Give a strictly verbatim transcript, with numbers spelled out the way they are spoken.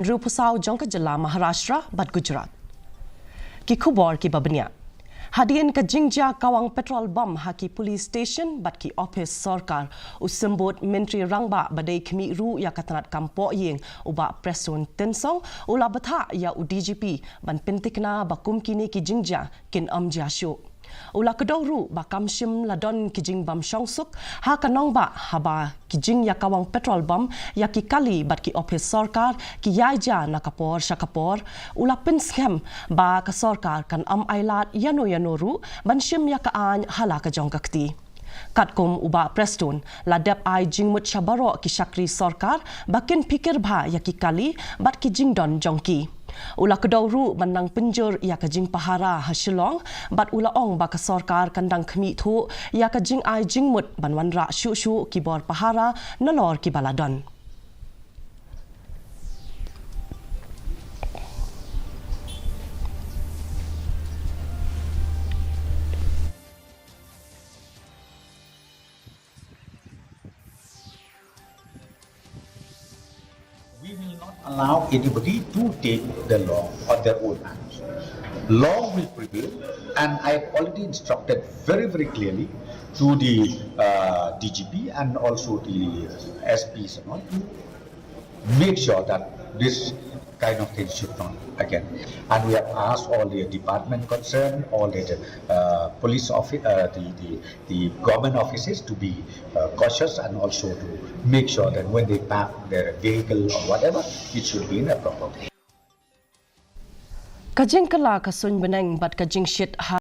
Riew phew saw jong ka jylla Maharashtra bad Gujarat. Ki khubor kiba bniah. Hadien ka jingjia kawang petrol bom ha ki police station bad ki ophis sorkar, u symbud Myntri Rangbah ba dei khmih ruh ïa ka tnat kam poh ïing, u Bah Prestone Tynsong, u la bthah ïa u D G P ban pynthikna ba kum kine ki jingjia kin ym jia shuh. U la kdew ruh ba kam shym la don ki jingbym shong suk ha ka nongbah haba ki jingïakawang petrol bom ïa ki kali bad ki ophis sorkar ki ïai jia na ka por sha ka por. U la pynskhem ba ka sorkar kan ym ailad ïano ïano ruh ban shim ïa ka aiñ ha la ka jong ka kti. Katkum u Bah Prestone, la dep ai jingmut sha baroh ki shakri sorkar ba kin phikir bha ïa ki kali bad ki jingdon jong ki. U la kdew ruh ban nang pynjur ïa ka jingpahara ha Shillong, bad u la ong ba ka sorkar kan dang khmih thuh ïa ka jingai jingmut ban wanrah shuh shuh ki bor pahara nalor kiba la don. We will not allow anybody to take the law on their own hands. Law will prevail, and I have already instructed very, very clearly to the uh, D G P and also the S Ps and all to make sure that this kind of thing should not again. And we have asked all the department concerned, all the uh, police office, uh, the, the, the government offices to be uh, cautious and also to make sure that when they park their vehicle or whatever, it should be in a proper place. Ka jingkylla ka suiñ bneng bad ka jingshit ha